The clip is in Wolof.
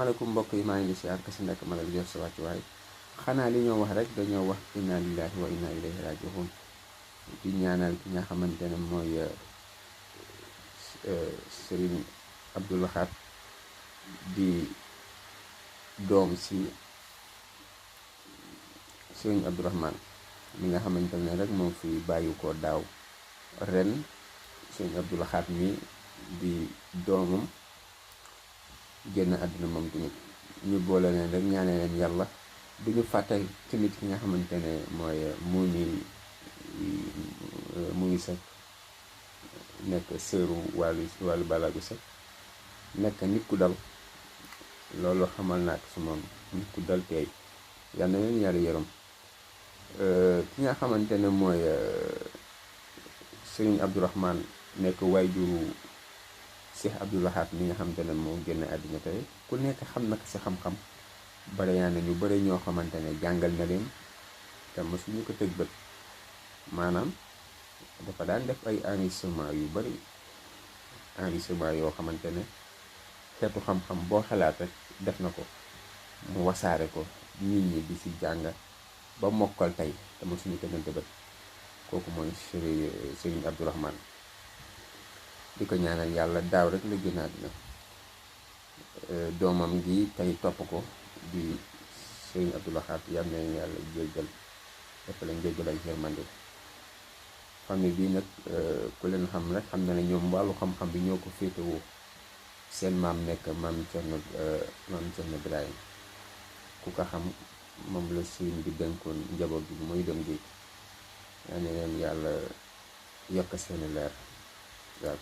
maaleykum mbokk yi maa ngi di siyaar kasi nekk ma la jox sa wàccuwaay xanaa li ñoo wax rek dañoo wax inna lillahi wa inna ilayhi raji'un di ñaanal ki nga xamante ne mooy Serigne Abdou Lahad di doom si Serigne Abdourahmane mi nga xamante ne rek moom fi bàyyi ko daaw ren Serigne Abdou Lahad mi di doomam génn àdduna moom tamit ñu boole leen rek ñaane leen yàlla duñu fàttal tamit ki nga xamante ne mooy Momy Seck nekk sëru wàllu Ballago Seck nekk nit ku dal loolu xamal naa ko si moom nit ku dal tey yal na leen yàlla yërëm ki nga xamante ne mooy Serigne Abdourahmane nekk waajuru Cheikh Abdou Lahad mi nga xamante ne moo génn àddina tey ku nekk xam na ko si xam-xam bare yaa na ñu bare ñoo xamante ne jàngal na leen te mosuñu ko tëj bët maanaam dafa daan def ay enregistrement yu bari enregistrement yoo xamante ne xeetu xam-xam boo xalaat rek def na ko mu wasaare ko nit ñi di si jàng ba mokkal tey te mosuñu tegante bët kooku mooy Serigne Abdourahmane di ko ñaanal yàlla daaw rek la génn àddina doomam gi tey topp ko di Serigne Abdou Lahad yal na yàlla jéggal dafa leen jéggal ak yërmande famille bi nag ku leen xam rek xam na ne ñoom wàllu xam-xam bi ñoo ko féetewoo seen maam nekk maam Cerno Birahim ku ko xam moom la Serigne bi dénkoon njaboot bi mooy dem géej yal na leen yàlla yokk seeni leer waaw